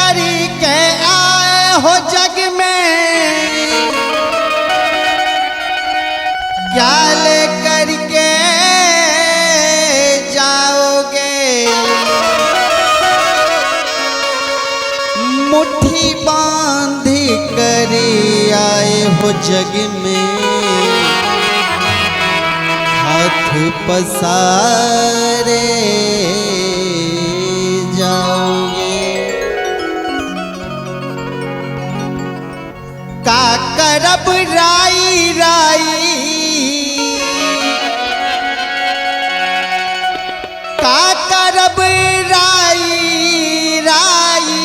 करके आए हो जग में, क्या ले करके जाओगे। मुट्ठी बांध कर आए हो जग में, हाथ पसारे जाओगे। का करब राई राई, का करब राई राई,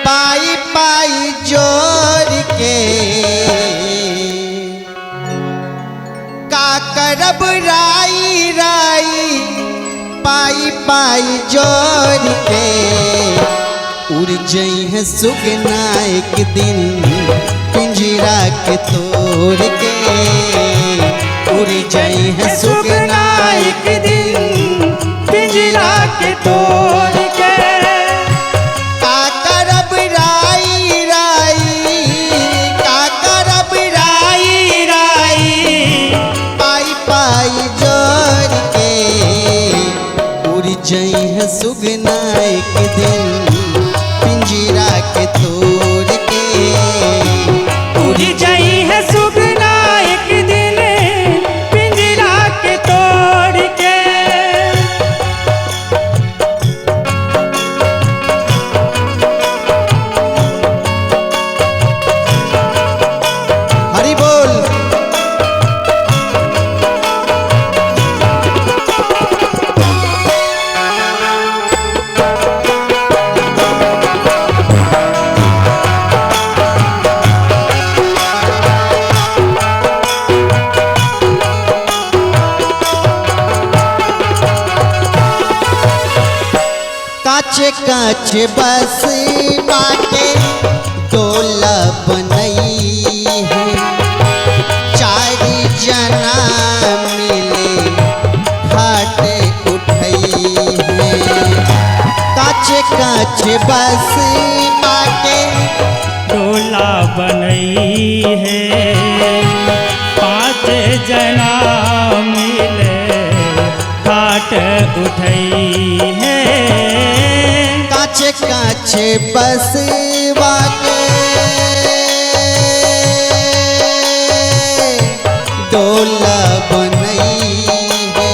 पाई पाई जोर के। का करब राई राई, पाई पाई जोर के। उड़ जई है सुगना एक दिन पिंजरा के तोड़ के। उड़ जई है सुगना एक दिन पिंजरा के तोड़ के। का करब राई राई, का करब राई राई, पाई पाई जोड़ के। उड़ जई है सुगना एक दिन पिंजरा के तोड़ के। उड़ जाई है सुगना एक दिन पिंजरा के तोड़ के। हरि बोल। काचे काचे बस बाटे डोला बनई है, चार जना मिले घाटे उठई है। काचे काचे बस बाटे डोला बनई है, पाँच जना मिले खाट उठई है। काचे काचे बस बाटे डोला बनई है,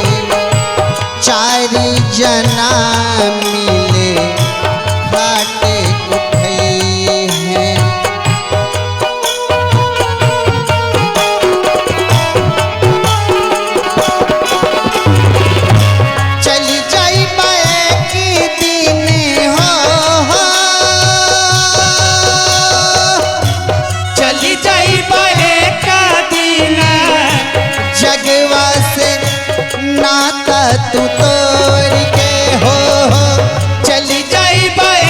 चार जना मिले घाटे उठई है। चली जाई एक दिन हो, चली जाई एक दिन जगवा से नाता तू तोड़ के। हो चली जाई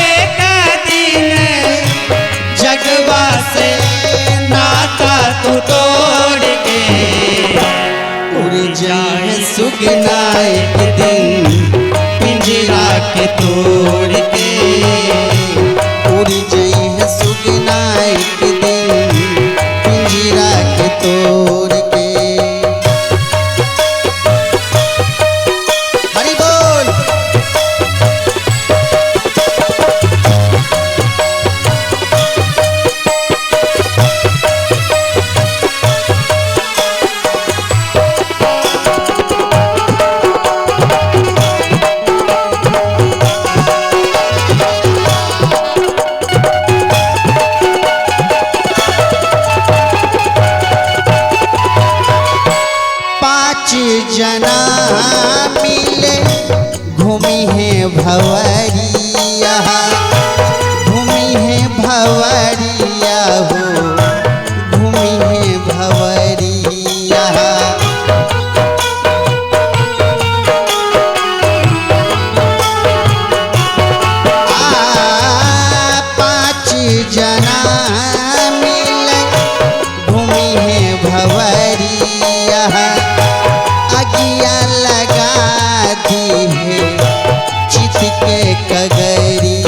एक दिन जगवा से नाता तू तोड़ के। उड़ जाए सुगना एक दिन पिंजरा के तोड़ के। उड़ जाए है सुगना एक दिन पिंजरा के तोड़ के। हरि बोल। पाँच जना मिले घूमी है भवरिया, घूमी है भवरिया हो, घूमी है भवरिया। आ पाँच जना मिले घूमी है भवरिया, अगिया लगा दी है चित के कगरिया।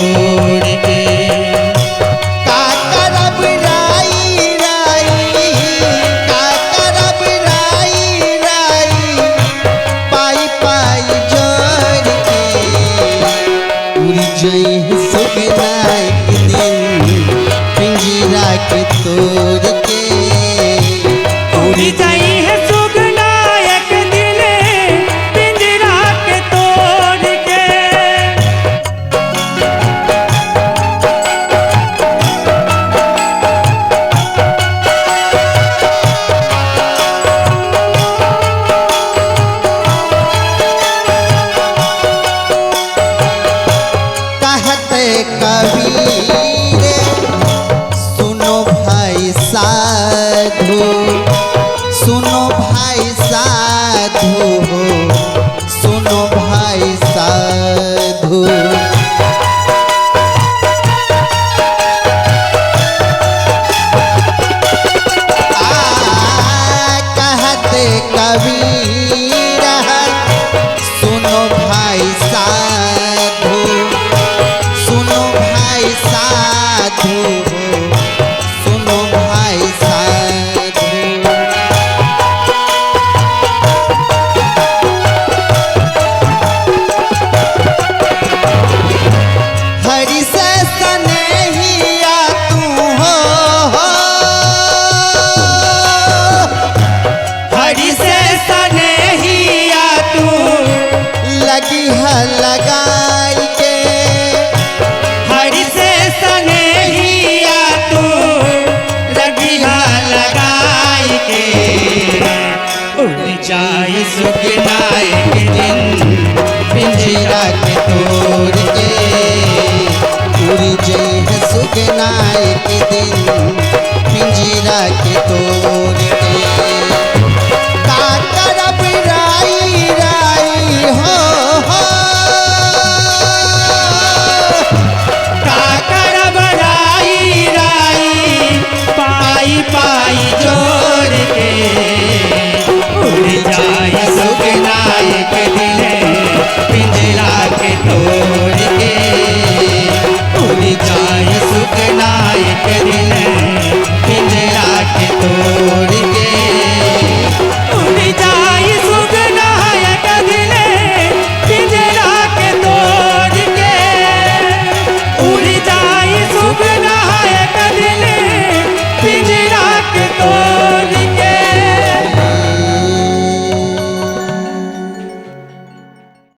तोड़ के। का करब राई राई, का करब राई राई, पाई पाई जोड़ के। उड़ जई सुगना एक दिन पिंजरा के तोड़ के। उड़ जाई है सुगना एक दिन पिंजरा के तोड़ के। कहते कबीर सुनो भाई साधु, सुनो भाई साधु हो, सुनो भाई साधु। आ कहते कबीर सुनो भाई साधु, सुनो भाई साधु हो, सुनो भाई साधु। हरि से स्नेहिया तू हो, हरि से स्नेहिया तू लगी है लगाई के। हरि से स्नेहिया तू लगिया लगाई के। उड़ जाई सुगना एक दिन पिंजरा के तोड़ के। उड़ जई है सुगना एक दिन पिंजरा के तोड़